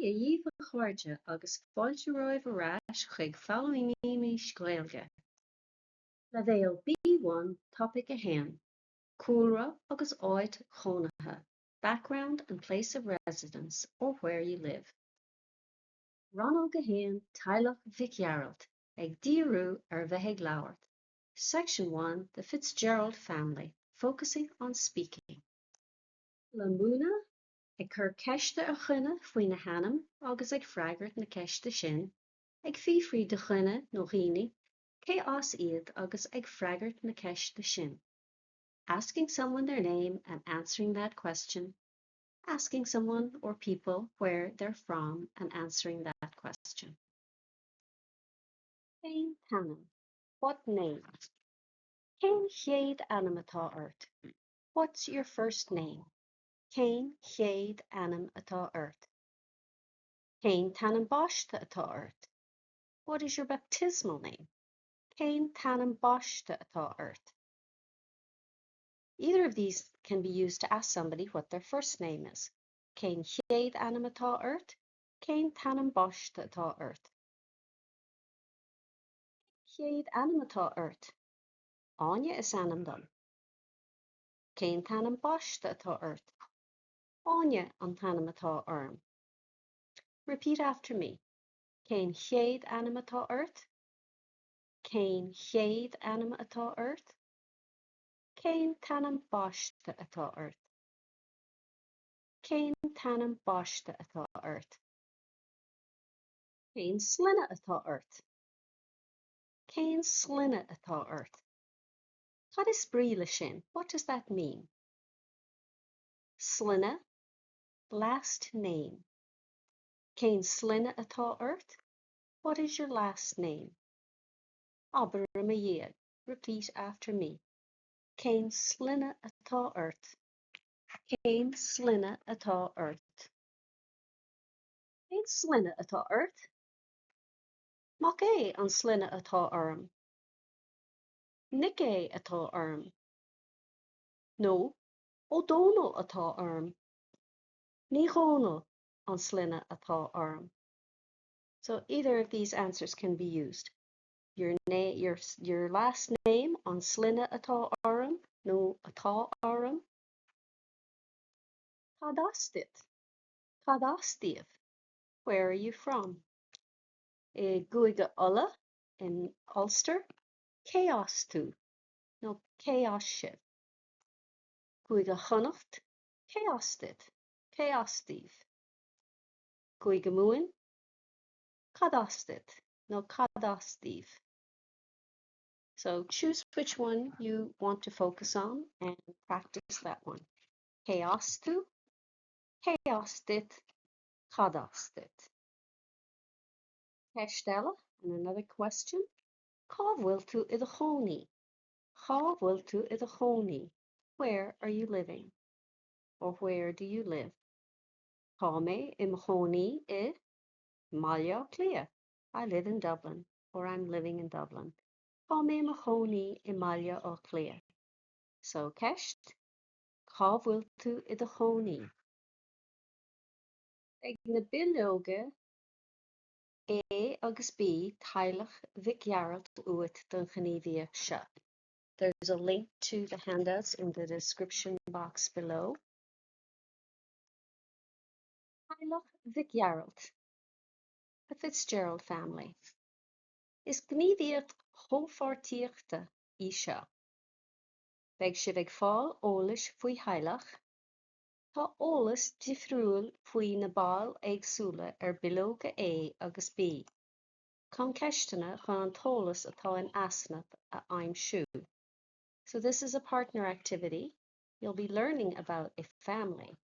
Dia dhaoibh a chairde agus fáilte romhaibh ar ais chuig Foghlaimímis Gaeilge. Leibhéal B1 Topaic 1, Cúlra agus áit chónaithe, Background and place of residence or where you live. Rannóg 1, Teaghlach Mhic Ghearailt, ag díriú ar bheith ag labhairt. Section 1, The Fitzgerald Family, focusing on speaking. Le múineadh, ag cur ceiste ar dhuine faoina hainm agus ag freagairt na ceiste sin, ag fiafraí de dhuine nó dhaoine cé as iad agus ag freagairt na ceiste sin. Asking someone their name and answering that question, asking someone or people where they're from and answering that question. Cén t-ainm? What name? Cén chéad ainm atá ort? What's your first name? Cén chéad ainm atá ort? Cén t-ainm baiste atá ort? What is your baptismal name? Cén t-ainm baiste atá ort? Either of these can be used to ask somebody what their first name is. Cén chéad ainm atá ort? Cén t-ainm baiste atá ort? Cén chéad ainm atá ort? Áine is ainm dom. Cén t-ainm baiste atá ort? Áine an t-ainm atá orm. Repeat after me. Cén chéad ainm atá ort? Cén chéad ainm atá ort? Cén t-ainm baiste atá ort? Cén t-ainm baiste atá ort? Cén sloinne atá ort? Cén sloinne atá ort? Cad is brí le sin? What does that mean? Sloinne, last name. Cén sloinne atá ort? What is your last name? Abair i mo dhiaidh. Repeat after me. Cén sloinne atá ort? Cén sloinne atá ort? Cén sloinne atá ort? Mac Aodha an sloinne atá orm. Nic Aodha atá orm. Nó Ó Dónaill atá orm. Ní Dhónaill an sloinne atá orm. So either of these answers can be used. Your, na your, your last name an sloinne atá orm nó atá orm. Cad as duit? Cad as daoibh? Where are you from? I gCúige Uladh in Ulster, cé as tú? Nó cé as sibh? Cúige Chonnacht, cé as duit? Cé as daoibh? Cúige Mumhan, cad as duit? Nó cad as daoibh? So choose which one you want to focus on and practice that one. Cé as tú? Cé as duit? Cad as duit? Ceist eile, and another question. Cá bhfuil tú i do chónaí? Cá bhfuil tú i do chónaí? Where are you living? Or where do you live? Tá mé i mo chónaí i mBaile Átha Cliath. I live in Dublin, or I'm living in Dublin. Tá mé i mo chónaí i mBaile Átha Cliath. So ceist, cá bhfuil tú i do chónaí? Beidh na bileoga A agus B Teaghlach Mhic Ghearailt uait don ghníomhaíocht seo. There's a link to the handouts in the description box below. Teaghlach Mhic Ghearailt, The Fitzgerald Family. Is gníomhaíocht chomhpháirtíochta í seo. Beidh sibh ag fáil eolais faoi theaghlach, Tá eolas difriúil faoi na baill éagsúla ar bileoga A agus B. Cum ceisteanna chun an t-eolas atá in easnamh a aimsiú. So this is a partner activity. You'll be learning about a family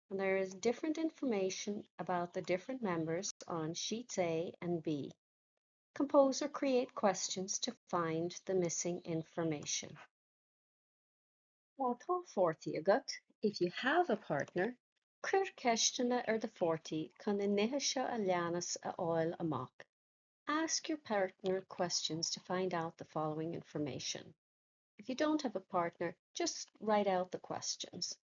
and there is different information about the different members on sheets A and B. Compose or create questions to find the missing information. Má tá páirtí agat, if you have a partner, cuir ceisteanna ar do pháirtí chun na nithe seo a leanas a fháil amach. Ask your partner questions to find out the following information. If you don't have a partner, just write out the questions.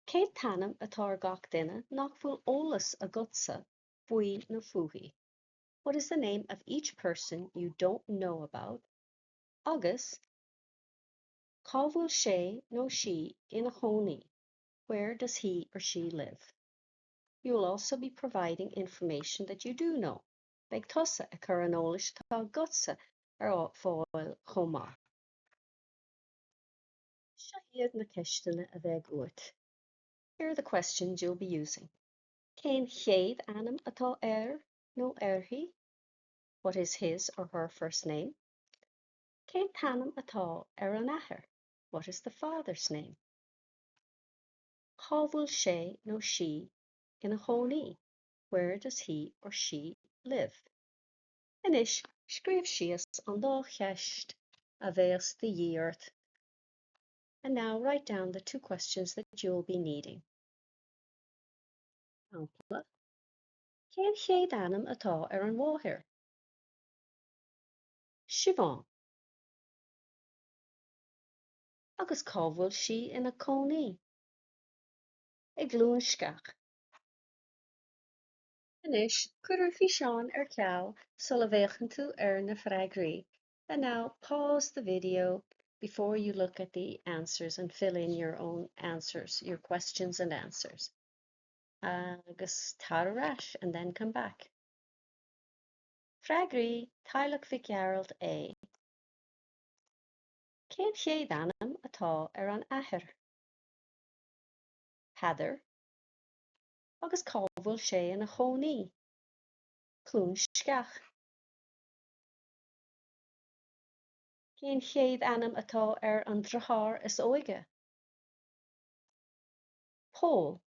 Cén t-ainm atá ar gach duine nach bhfuil eolas agatsa? Faoi nó fúithi? What is the name of each person you don't know about? Agus cá bhfuil sé nó sí ina chónaí? Where does he or she live? You will also be providing information that you do know. Beidh tusa ag cur an eolais atá agatsa ar fáil chomh maith. Seo iad na ceisteanna a bheidh uait. Here are the questions you'll be using. Cén chéad ainm atá air nó uirthi? What is his or her first name? Cén t-ainm atá ar an athair? What is the father's name? Cá bhfuil sé nó sí ina chónaí? Where does he or she live? Anois, scríobh síos an dá cheist a bheas de dhíth ort. And now write down the two questions that you'll be needing. Sampla, Cén chéad ainm atá ar an mháthair? Siobhán. Agus cá bhfuil sí ina cónaí? I gCluain Sceach. Anois, cuir an físeán ar ceal sula bhféachann tú ar na freagraí. And now pause the video before you look at the answers and fill in your own answers, your questions and answers. Agus tar ar ais and then come back. Freagraí, Teaghlach Mhic Gearailt A. Cén chéad ainm atá ar an athair? Peadar. Agus cá bhfuil sé ina chónaí? Cluain Sceach. Cén chéad ainm atá ar an deartháir is óige? Pól.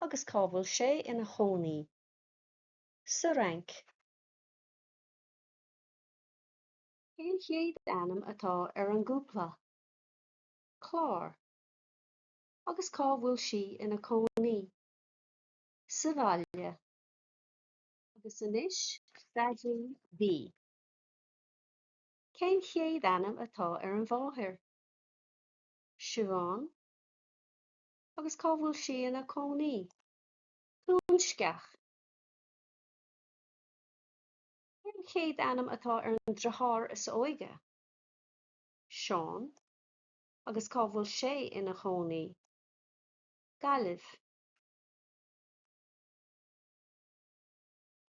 Agus cá bhfuil sé ina chónaí? Sa Fhrainc. Cén chéad ainm atá ar an gcúpla? Clár. Agus cá bhfuil sí ina cónaí? Sa bhaile. Agus anois freagraí B. Cén chéad ainm atá ar an mháthair? Siobhán. Agus cá bhfuil sí ina cónaí? Cluain Sceach. Cén chéad ainm atá ar an deartháir is óige? Seán. Agus cá bhfuil sé ina chónaí? Gaillimh.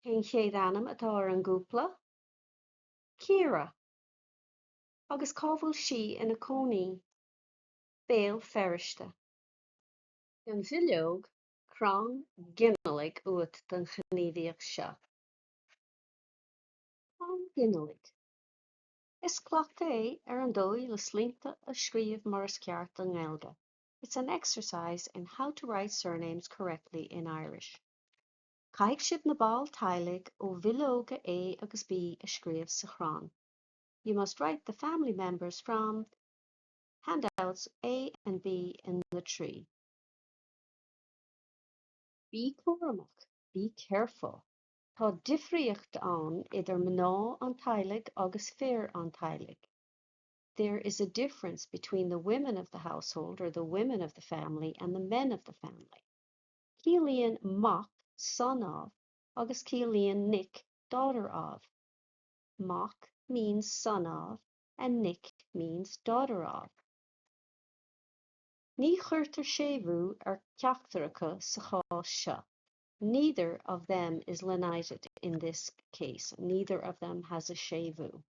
Cén chéad ainm atá ar an gcúpla? Ciara. Agus cá bhfuil sí ina cónaí? Béal Feirste. Beidh an bhileog crann ginealaigh uait don ghníomhaíocht seo. Crann ginealaigh. Is cleachtadh é ar an dóigh le sloinnte a scríobh mar is ceart i nGaeilge. It's an exercise in how to write surnames correctly in Irish. Caithfidh sibh na baill teaghlaigh ó bhileoga A agus B a scríobh sa chrann. You must write the family members from handouts A and B in the tree. Bí cúramach, be careful. Tá difríocht ann idir mná an teaghlaigh agus fir an teaghlaigh. There is a difference between the women of the household or the women of the family and the men of the family. Ciallaíonn mac son of agus ciallaíonn nic daughter of. Mac means son of and nic means daughter of. Ní chuirtear séimhiú ar cheachtar acu sa chás seo. Neither of them is lenited in this case, neither of them has a séimhiú.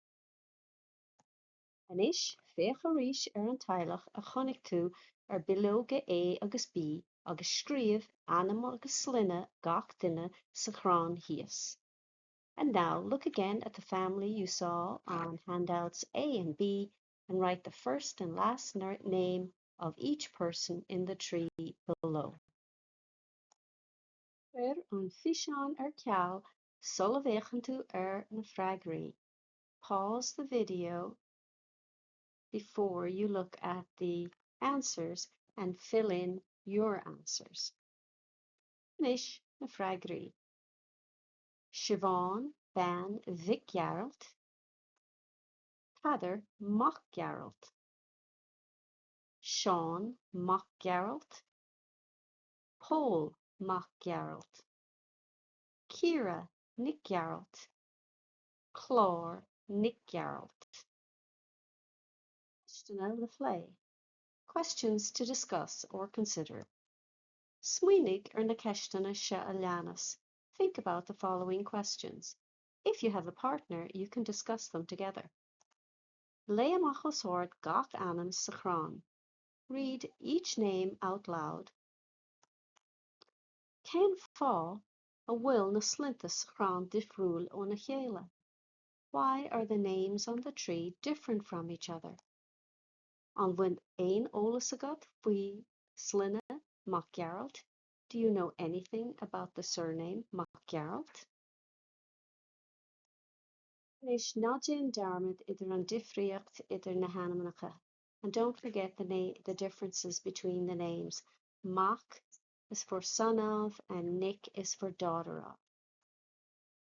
Anois féach arís ar an teaghlach a chonaic tú ar bileoga A agus B agus scríobh ainm agus sloinne gach duine sa chrann thíos. And now look again at the family you saw on handouts A and B and write the first and last name of each person in the tree below. Cuir an físeán ar ceal sula bhféachann tú ar na freagraí. Pause the video before you look at the answers and fill in your answers. Anois na freagraí. Siobhán bean Mhic Gearailt, Peadar mac Gearailt, Seán mac Gearailt, Pól mac Gearailt. Ciara Nic Gearailt, Clár Nic Gearailt. Ceisteanna le plé, Questions to discuss or consider. Smaoinigh ar na ceisteanna seo a leanas, Think about the following questions. If you have a partner, you can discuss them together. Léigh amach os ard gach ainm sa chrann. Read each name out loud. Cén fáth a bhfuil na sloinnte sa chrann difriúil óna chéile? Why are the names on the tree different from each other? An bhfuil aon eolas agat faoi shloinne Mac Gearailt? Do you know anything about the surname Mac Gearailt? Anois, ná déan dearmad idir an difríocht idir na hainmneacha, and don't forget the, the differences between the names. Mac is for son of and Nic is for daughter of.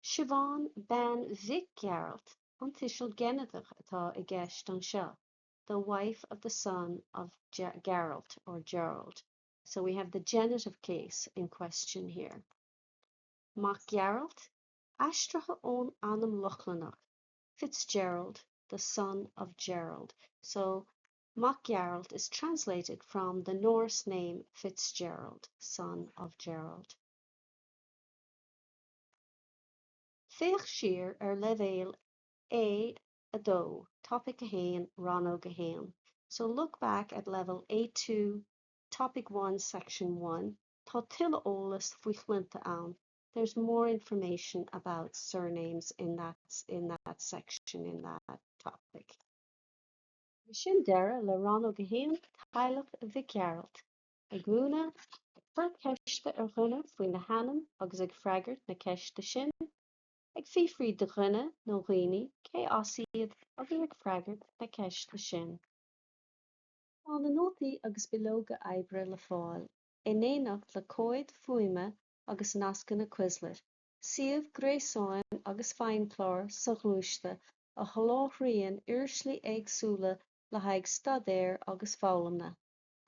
Siobhán bean Mhic Gearailt, an tuiseal ginideach atá i gceist anseo, the wife of the son of Geralt or Gerald. So we have the genitive case in question here. Mac Gearailt, aistrithe ón ainm Lochlannach, Fitzgerald, the son of Gerald. So Mac Gearailt is translated from the Norse name Fitzgerald, son of Gerald. Féach siar ar leibhéal A2, Topaic 1, Rannóg 1. So look back at level A2, Topic 1, Section 1. Tá tuilleadh eolas faoi shloinnte ann. There's more information about surnames in that, in that section, in that topic. Sin deireadh le rannóg 1 Teaghlach Mhic Gearailt. Ag múineadh, ag cur ceiste ar dhuine faoina hainm agus ag freagairt na ceiste sin, ag fiafraí de dhuine nó dhaoine cé as iad agus ag freagairt na ceiste sin. Tá na nótaí agus bileoga oibre le fáil, in éineacht le comhaid fuaime agus nascanna Quizlet, suíomh gréasáin agus feidhmchlár soghluaiste a sholáthraíonn uirlisí éagsúla le haghaidh staidéir agus foghlama,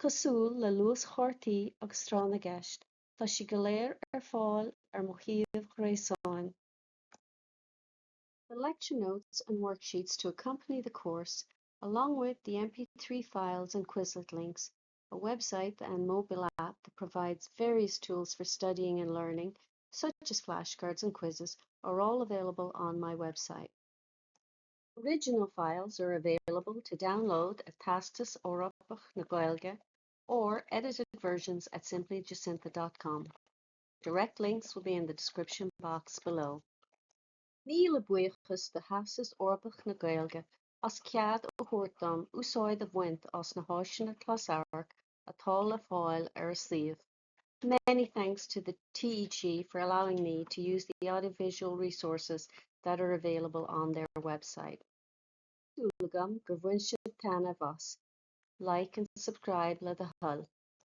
cosúil le luaschártaí agus tráth na gceist, tá siad go léir ar fáil ar mo shuíomh gréasáin. The lecture notes and worksheets to accompany the course, along with the MP3 files and Quizlet links, a website and mobile app that provides various tools for studying and learning, such as flashcards and quizzes, are all available on my website. Original files are available to download at Teastas Eorpach na Gaeilge or edited versions at simplyjacintha.com. Direct links will be in the description box below. Míle buíochas do Theastas Eorpach na Gaeilge as cead a thabhairt dom úsáid a bhaint as na háiseanna closamhairc atá le fáil ar a suíomh. Many thanks to the TEG for allowing me to use the audiovisual resources that are available on their website. Súil agam gur bhain sibh taitneamh as. Like and subscribe le do thoil.